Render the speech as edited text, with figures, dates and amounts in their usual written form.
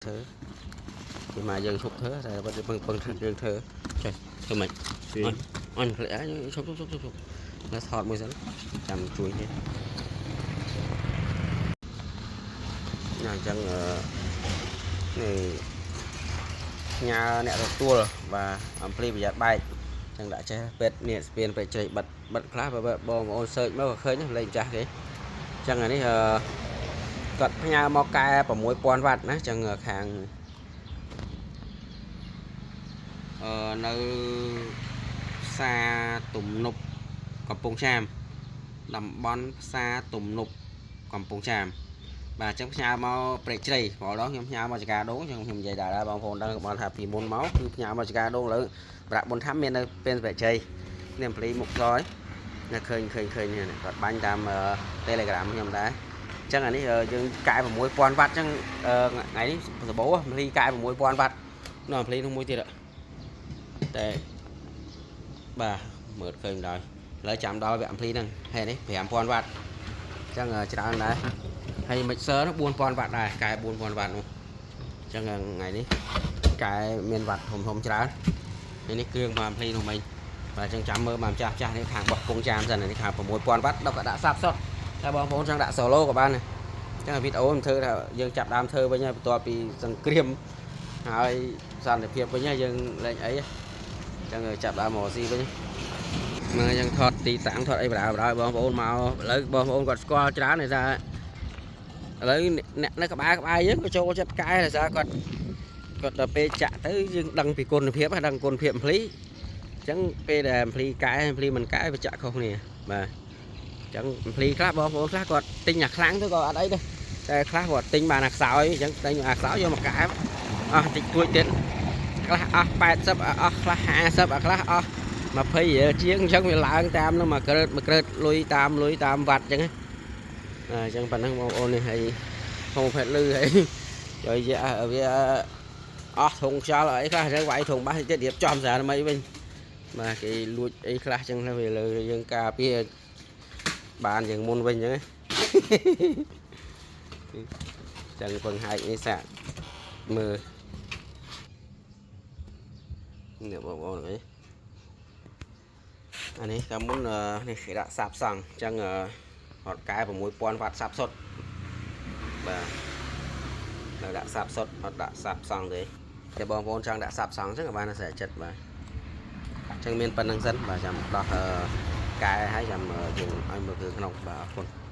ធ្វើពីមកយើងឈប់ធ្វើតែបើពឹងពឹងយើងធ្វើចេះធ្វើម៉េចអញអញភ្លេចឈប់ឈប់ឈប់ឈប់នៅថតមួយសិនចាំជួយទេណាអញ្ចឹងនេះញើអ្នកទទួលបាទអំភ្លីប្រយ័ត្នបែកអញ្ចឹងដាក់ចេះពេទ្យនេះស្ពានពេទ្យជ្រៃបិទបិទខ្លះបងប្អូនសើចមកក៏ឃើញលេងចាស់គេអញ្ចឹងអានេះអឺគាត់ផ្ញើមកកែ6000វ៉ាត់ណាអញ្ចឹងខាងអឺនៅផ្សារទំនប់កំពង់ចាមតំបន់ផ្សារទំនប់កំពង់ចាមបាទអញ្ចឹងផ្ញើមកព្រែកជ្រៃព្រោះដល់ខ្ញុំផ្ញើមកចកាដូងអញ្ចឹងខ្ញុំនិយាយដែរបងប្អូនដឹងបងថាពីមុនមកគឺផ្ញើមកចកាដូងឥឡូវប្រាក់បុនថាំមាននៅពេលព្រែកជ្រៃនេះអំភ្លីមុខសយនៅឃើញឃើញឃើញនេះគាត់បាញ់តាម Telegram ខ្ញុំដែរអញ្ចឹងអានេះយើងកែ6000វ៉ាត់អញ្ចឹងថ្ងៃនេះសបោអំភ្លីកែ6000វ៉ាត់នៅអំភ្លីនោះមួយទៀតតែបាទមើលឃើញដល់ឥឡូវចាំដល់វគ្គអំភ្លីហ្នឹងហើយនេះ5000វ៉ាត់អញ្ចឹងច្រើនដែរហើយ mixer នោះ4000វ៉ាត់ដែរកែ4000វ៉ាត់នោះអញ្ចឹងថ្ងៃនេះកែមានវ៉ាត់ធំធំច្រើននេះគ្រឿងមកអំភ្លីនោះមិញបាទអញ្ចឹងចាំមើលមកម្ចាស់ចាស់នេះខាងបោះពងចាមសិននេះខាង6000វ៉ាត់ដល់ក៏ដាក់សាប់សុតតែបងប្អូនចង់ដាក់ solo ក៏បានដែរអញ្ចឹងវីដេអូខ្ញុំធ្វើថាយើងចាប់ដើមធ្វើវិញហើយបន្ទាប់ពីសង្គ្រាមហើយសន្តិភាពវិញហើយយើងលេងអីអញ្ចឹងចាប់ដើមមកស៊ីវិញមើលយើងថតទីតាំងថតអីបដាបដាបងប្អូនមកឥឡូវបងប្អូនគាត់ស្គាល់ច្រើនដោយសារឥឡូវអ្នកនៅក្បែរក្បែរយើងក៏ចូលចិត្តកែដោយសារគាត់គាត់ដល់ពេលចាក់ទៅយើងដឹងពីគុណភាពដឹងគុណភាពអំភ្លីអញ្ចឹងពេលដែលអំភ្លីកែអំភ្លីមិនកែវាចាក់ខុសគ្នាបាទអញ្ចឹងអំភ្លីខ្លះបងប្អូនខ្លះគាត់ទិញអាខ្លាំងទៅក៏អត់អីដែរតែខ្លះគាត់ទិញបានអាខ្សោយអញ្ចឹងទិញអាខ្សោយយកមកកែអស់តិចតួចទៀតខ្លះអស់80អស់ខ្លះ50អាខ្លះអស់20រៀលជាងអញ្ចឹងវាឡើងតាមនឹងមួយក្រើតមួយក្រើតលុយតាមលុយតាមវ៉ាត់អញ្ចឹងណាអញ្ចឹងប៉ុណ្ណឹងបងប្អូននេះហើយធំផេតលឺហើយចុយវាអស់ធុងខ្យល់អីខ្លះអញ្ចឹងវាយធុងបាសទៀតរៀបចំសារថ្មីវិញបាទគេលួចអីខ្លះអញ្ចឹងវាលើយើងការពារបានជាងមុនវិញអញ្ចឹងអញ្ចឹងពឹងហែកនេះសាកមើលនេះបងប្អូនអីអានេះកាលមុននេះគេដាក់សាបសង់អញ្ចឹងរត់កែ6000វ៉ាត់សាបសុតបាទនៅដាក់សាបសុតអត់ដាក់សាបសង់ទេតែបងប្អូនចង់ដាក់សាបសង់អញ្ចឹងក៏បានស្រេចចិត្តបាទអញ្ចឹងមានប៉ុណ្្នឹងសិនបាទចាំដោះកែហើយចាំយើងឲ្យមើលគឺក្នុងបាទអរគុណ។